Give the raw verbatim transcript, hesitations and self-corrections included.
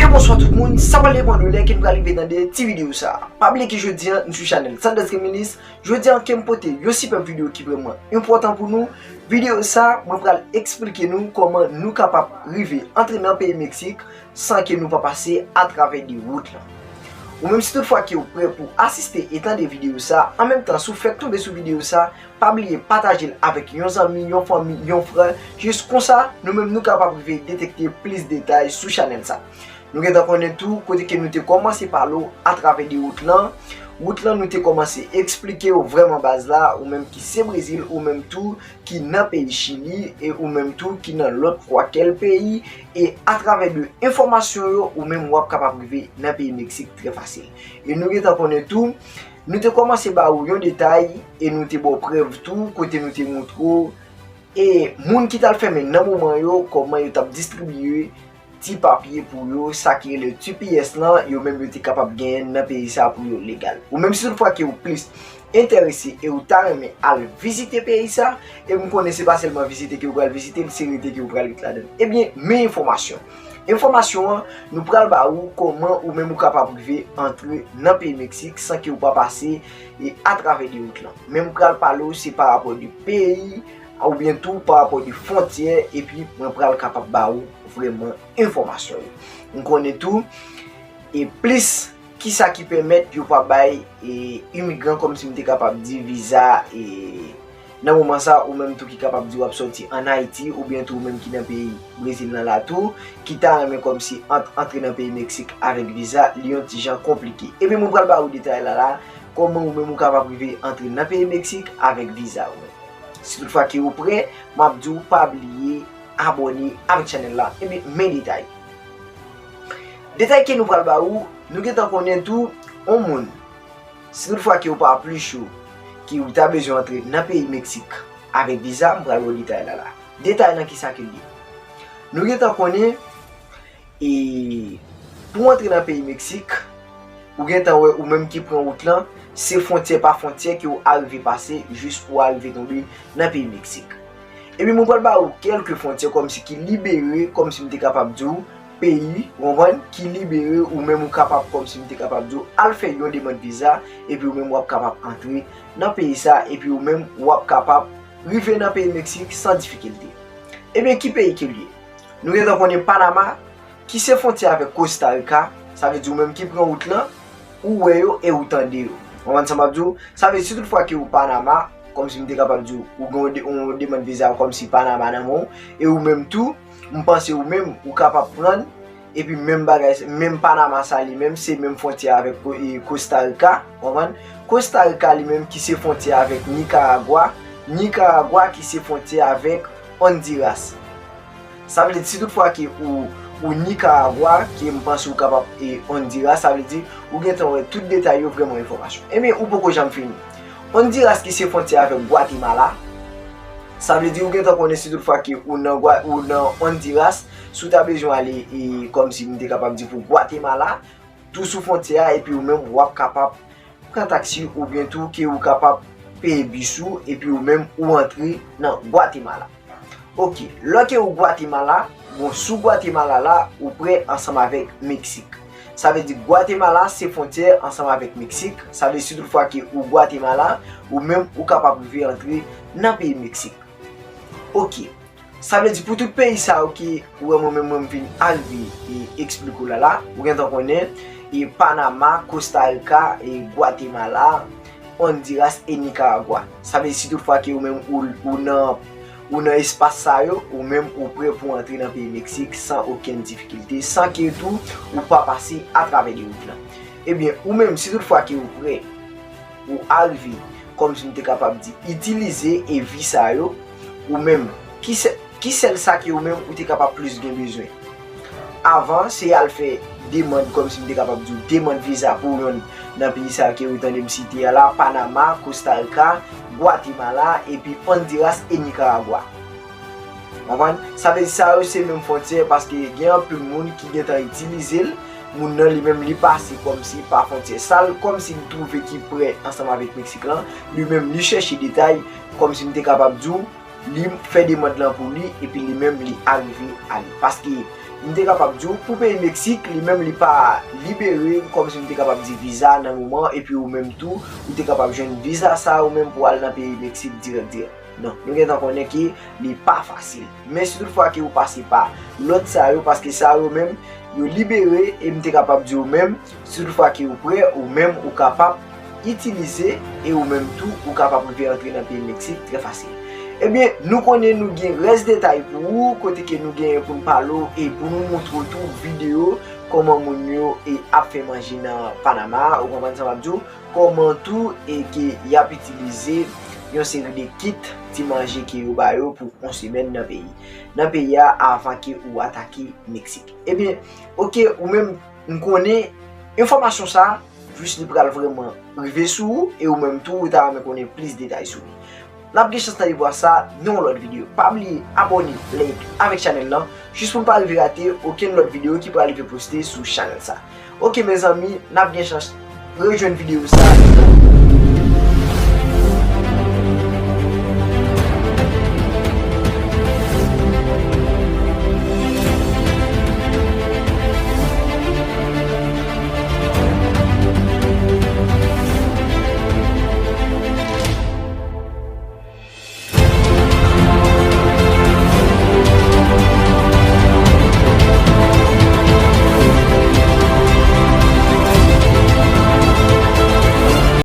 Bonswa tout moun, sa pral depann de lè ke n pral rive nan dèyè ti videyo sa a. Pa bliye ke jodi a, n sou chanèl Sanders Reminisce. Jodi a, ke m pote yon sipèb videyo ki vrèman enpòtan pou nou. Videyo sa a, mwen pral eksplike nou kòman nou kapab rive antre nan peyi Meksik san ke nou pa pase atravè de wout lan. Ou menm, si toutfwa ke w prè pou asiste e tande videyo sa a, an menm tan, si w fèk tonbe sou videyo sa a, pa bliye pataje l avèk yon zanmi, yon fanmi, yon frè. Jis konsa, nou menm nou kapab rive detekte plis detay sou chanèl sa. Nou gentan konnen tou kote ke nou te kòmanse pale w atravè de wout lan. Wout lan, nou te kòmanse eksplike w vrèman baz la, ou menm ki se Brezil, ou menm tou ki nan peyi Chili, e ou menm tou ki nan lòt kwakèl peyi, e atravè de enfòmasyon yo, ou menm w ap kapab rive nan peyi Meksik trè fasil. E nou gentan konnen tou, nou te kòmanse ba ou yon detay, e nou te ba w prèv tou, kote nou te montre w, e moun ki t al fèmen nan moman yo, kòman yo t ap distribiye ti papye pou yo, sa ki rele T P S lan, yo menm yo te kapab genyen nan peyi sa pou yo legal. Ou menm, si toutfwa ke ou plis enterese e ou ta renmen al vizite peyi sa, e m konnen se pa sèlman vizite ke ou pral vizite l, se rete ke ou pral ret ladan l. Ebyen, men enfòmasyon. Enfòmasyon an, nou pral ba ou kòman ou menm ou kapab rive antre nan peyi Meksik san ke ou pa pase e atravè de wout lan. Men m pral pale w se pa rapò de peyi, oubyen tou pa rapò de fwontyè, epi mwen pral kapab ba ou vrèman enfòmasyon yo. M konnen tou, e plis, kisa ki pèmèt yo pa bay, e, imigran, kòmsi m te kapab di, viza, e, nan moman sa, ou menm tou ki kapab di w ap sòti ann Ayiti, oubyen tou ou menm ki nan peyi Brezil lan la tou, ki ta renmen kòmsi ant-, antre nan peyi Meksik avèk viza, li yon ti jan konplike. Ebyen, mwen pral ba ou detay la la, kòman ou menm ou kapab rive antre nan peyi Meksik avèk viza ou menm. Si toutfwa ke ou prè, m ap di w pa bliye abòne avèk chanèl la. Ebyen, men detay. Detay ke nou pral ba ou, nou gentan konnen tou, yon moun, si toutfwa ke ou pa pli cho, ke ou ta bezwen antre nan peyi Meksik avèk viza, m pral ba w detay la la. Detay lan kisa ke l ye. Nou gentan konnen, e pou w antre nan peyi Meksik, ou gentan wè ou menm ki pran wout lan, se fwontyè pa fwontyè ke w arive pase jis pou w arive tonbe nan peyi Meksik. Ebyen, mwen pral ba ou kèlke fwontyè kòmsi ki libere, kòmsi m te kapab di w, peyi, ou konprann, ki libere ou menm ou kapab, kòmsi m te kapab di w, al fè yon demann viza, epi ou menm w ap kapab antre nan peyi sa, epi ou menm w ap kapab rive nan peyi Meksik san difikilte. Ebyen, ki peyi ke l ye? Nou gentan konnen Panama, ki se fwontyè avèk Costa Rica, sa vle di ou menm ki pran wout lan, ou wè yo e ou tande yo. Ou konprann sa m ap di w? Sa vle di, si toutfwa ke ou Panama, kòmsi m te kapab di w, ou gen yon de-, yon demann viza kòmsi Panama nan men w, e ou menm tou, m panse ou menm, ou kapab pran, epi menm bagay, menm Panama sa li menm, se menm fwontyè avèk Ko-, e, Costa Rica, ou konprann? Costa Rica li menm ki se fwontyè avèk Nicaragua, Nicaragua ki se fwontyè avèk Honduras. Sa vle di, si toutfwa ke ou, ou Nicaragua, ke m panse ou kapab, e, Honduras, sa vle di, ou gentan wè tout detay yo vrèman enfòmasyon. Ebyen, ou poko janm fini. Honduras ki se fwontyè avèk Guatemala. Sa vle di, ou gentan konnen si toutfwa ke ou nan Gua-, ou nan Honduras, si w ta bezwen ale, e, kòmsi m te kapab di pou Guatemala, tou sou fwontyè a, epi ou menm w ap kapab pran taksi oubyen tou ke ou kapab peye bis ou, epi ou menm ou antre nan Guatemala. Oke, lè ke ou Guatemala, bon, sou Guatemala la, ou prè ansanm avèk Meksik. Sa vle di Guatemala se fwontyè ansanm avèk Meksik. Sa vle di si toutfwa ke ou Guatemala, ou menm ou kapab rive antre nan peyi Meksik. Oke. Sa vle di pou tout peyi sa yo ke ou wè mwen menm mwen m vin arive e eksplike w la la, ou gentan konnen, e Panama, Costa Rica, e Guatemala, Honduras e Nicaragua. Sa vle di si toutfwa ke ou menm ou, ou nan, ou nan espas sa yo, ou menm ou prè pou antre nan peyi Meksik san okenn difikilte, san ke tou ou pa pase atravè de wout lan. Ebyen, ou menm, si toutfwa ke ou prè, ou arive, kòmsi m te kapab di, itilize e visa yo, ou menm, ki sè-, ki sèl sa ke ou menm ou te kapab plis gen bezwen. Avan, se al fè demann, kòmsi m te kapab di w, demann viza pou youn nan peyi sa ke ou tande m site a la, Panama, Costa Rica, Guatemala, epi Honduras e Nicaragua. Konprann? Sa vle di sa yo se menm fwontyè, paske gen anpil moun ki gentan itilize l, moun nan li menm li pase kòmsi pa fwontyè sa l, kòmsi li twouve ki prè ansanm avèk Meksik lan, li menm li chèche detay, kòmsi m te kapab di w, li fè demann lan pou li, epi li menm li arive ale. Paske M te kapab di w, pou peyi Meksik, li menm li pa libere, kòmsi m te kapab di, viza nan moman, epi ou menm tou, ou te kapab jwenn viza sa ou menm pou al nan peyi Meksik dirèk dirèk. Non, nou gentan konnen ke li pa fasil. Men si toutfwa ke ou pase pa lòt sa yo, paske sa yo menm, yo libere, e m te kapab di ou menm, si toutfwa ke ou prè, ou menm, ou kapab itilize, e ou menm tou, ou kapab rive antre nan peyi Meksik trè fasil. Ebyen, nou konnen nou gen rès detay pou ou, kote ke nou genyen pou n pale w e pou nou montre w tou videyo kòman moun yo e ap fè manje nan Panama, ou konprann sa m ap di w, kòman tou e ke y ap itilize yon seri de kit ti manje ke yo ba yo pou yon semèn nan peyi, nan peyi a avan ke ou atake Meksik. Ebyen, oke, ou menm, m konnen enfòmasyon sa, jis li pral vrèman rive sou ou, e ou menm tou, ou ta renmen konnen plis detay sou li. N ap gen chans tande vwa sa nan yon lòt videyo. Pa bliye abòne, like avèk chanèl lan, jis pou n pa rive rate okenn lòt videyo ki pral rive poste sou chanèl sa. Oke, mezanmi, n ap gen chans rejwenn videyo sa nan yon